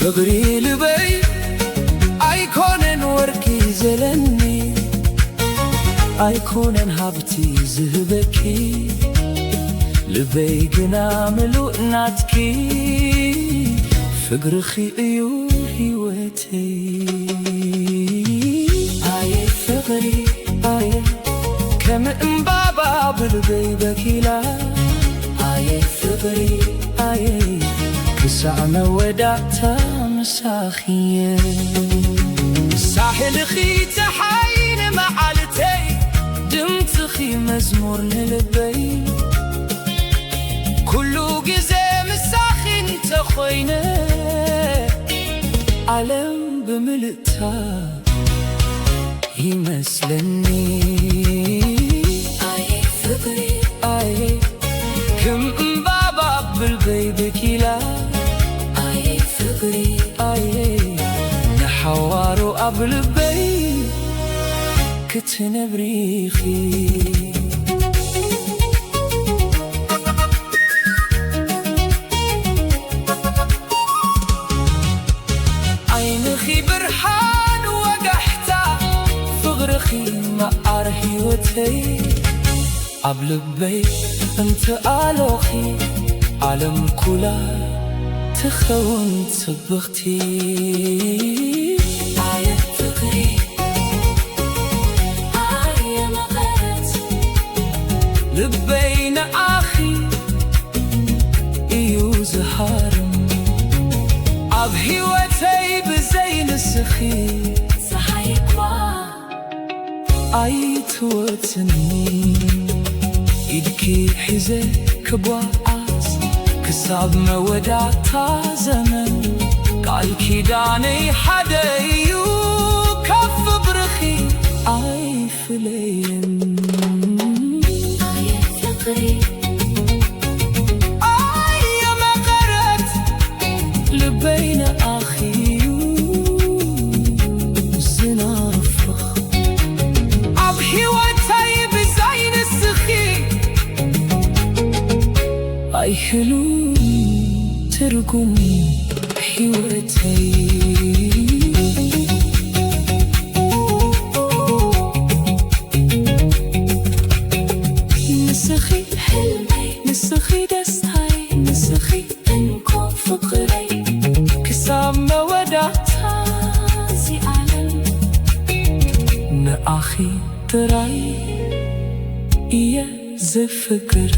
ፍቕሪ ልበይ ኣይኮነን ወርቂ ዘለኒ፣ ኣይኮነን ሃብቲ ዝህበኪ፣ ልበይ ግና ምሉእ ናትኪ፣ ፍቕርኺ እዩ ህይወተይ። ኣየ ፍቕሪ ኣየ፣ ከም እምባባ ብልበይ በኪላ፣ ኣየ ፍቕሪ ኣየ፣ ክሳዕ መወዳእታ ምሳኺየ። ሳሕልኺ ጸሓይ ንመዓልተይ፣ ድምጽኺ መዝሙር ንልበይ፣ ኩሉ ግዜ ምሳኺ እንተኾይነ፣ ዓለም ብምልእታ ይመስለኒ። ኣየ ፍቕሪ ኣየ፣ ከም እምባባ ብልበይ በኪላ፣ ኣየ ፍቕሪ ኣየ፣ ንሓዋሩ ኣብ ልበይ ክትነብሪ ኢኺ። ዓይንኺ ብርሃን ወጋሕታ፣ ፍቕርኺ መዓር ህይወተይ፣ ኣብ ልበይ እንተ ኣሎኺ፣ ዓለም ኩላ ትኸውን ጽብቕቲ። ኣየ ፍቕሪ ኣየ መቐረት፣ ልበይ ንኣኺ እዩ ዝሃርም፣ ኣብ ህይወተይ ብዘይ ንስኺ፣ ጸሓይ እኳ ኣይትወጽኒ። ኢድኪ ሒዘ ክጓዓዝ ክሳብ መወዳእታ ዘመን፣ ቃል ኪዳነይ ሓደ እዩ፣ ካብ ፍቕርኺ ኣይፍለየን። ኣየ ፍቕሪ ኣየ መቐረት፣ ልበይ ንኣኺ እዩ ዝናፍቕ፣ ኣብ ህይወተይ ብዘይ ንስኺ ኣይህሉን ትርጉም ህይወተይ። ንስኺ ሕልመይ፣ ንስኺ ደስታይ፣ ንስኺ እንኮ ፍቕረይ፣ ክሳብ መወዳእታ እዚ ዓለም ንኣኺ ጥራይ እየ ዘፍቅር።